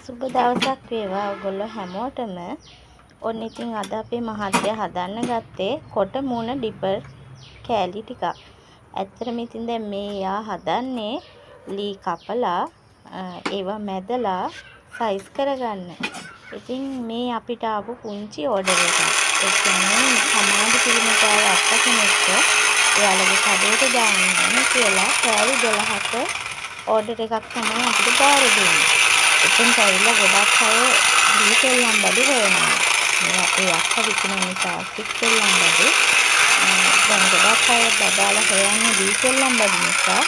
සුබ දවසක් වේවා ඔයගොල්ලෝ හැමෝටම. ඔන්න ඉතින් අද අපේ මහත්තයා හදන්න ගත්තේ කොට මූණ ඩිපර් කෑලි ටිකක්. ඇත්තටම ඉතින් දැන් මේ එයා හදන්නේ ලී කපලා ඒවා මැදලා සයිස් කරගන්න. ඉතින් මේ අපිට ආපු පුංචි ඕඩර් එකක්. ඒ කියන්නේ සමාධි පිළිමට ආව අක්කා කෙනෙක්ට එයාලගේ කඩේට දාන්න ඕනේ කියලා කෑලි 12ක ඕඩර් එකක් තමයි අපිට බාර දුන්නේ. එතනට ඇවිල්ලා ගොඩක් අය ලී සෙල්ලම් බඩු හොයනවා. මේ අපේ අක්කා විකුණන්නේ ප්ලාස්ටික් සෙල්ලම් බඩු. දැන් ගොඩක් අය බබාලා හොයන්නේ ලී සෙල්ලම් බඩු නිසා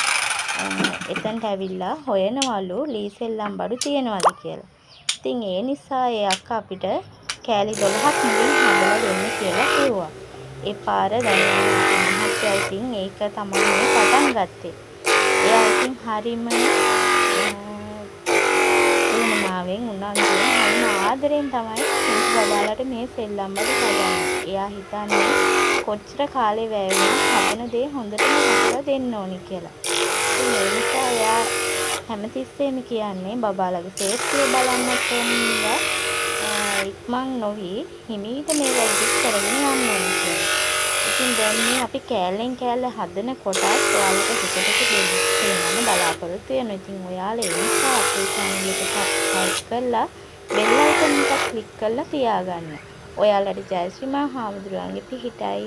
එතනට ඇවිල්ලා හොයනවලු ලී සෙල්ලම් බඩු තියෙනවද කියලා. ඉතින් ඒ නිසා ඒ අක්කා අපිට කෑලි 12ක් මුලින් හදලා දෙන්න කියලා කිව්වා. ඒ පාර දැන් ඔන්න අපේ මහත්තයා ඉතින් ඒක තමයි මේ පටන් ගත්තේ. එයා ඉතින් හරිම උවමනාවෙන් උනන්දුවෙන් හරිම ආදරෙන් තමයි පුංචි බබාලාට මේ සෙල්ලම් බඩු හදන්නේ. එයා හිතන්නේ කොච්චර කාලේ වැය වුණත් හදන දේ හොඳටම හදලා දෙන්න ඕනි කියලා. ඉතින් ඒ නිසා එයා හැමතිස්සෙම කියන්නේ බබාලාගේ සේෆ්ටිය බලන්නත් ඕන හින්දා ඉක්මන් නොවී හිමීට මේ වැඩ ටික කරගෙන යන්න ඕනි කියලා. ඉතින් දැන් මේ අපි කෑල්ලෙන් කෑල්ල හදන කොටත් ඔයාලට ටික ටික පෙන්නන්න බලාපොරොත්තු වෙනවා. ඉතින් ඔයාලා ඒ නිසා අපේ චැනල් එක සබ්ස්ක්‍රයිබ් කරලා බෙල් අයිකන් එකත් ක්ලික් කරලා තියාගන්න. ඔයාලට ජයශ්‍රී මහා හාමුදුරුවන්ගේ පිහිටයි.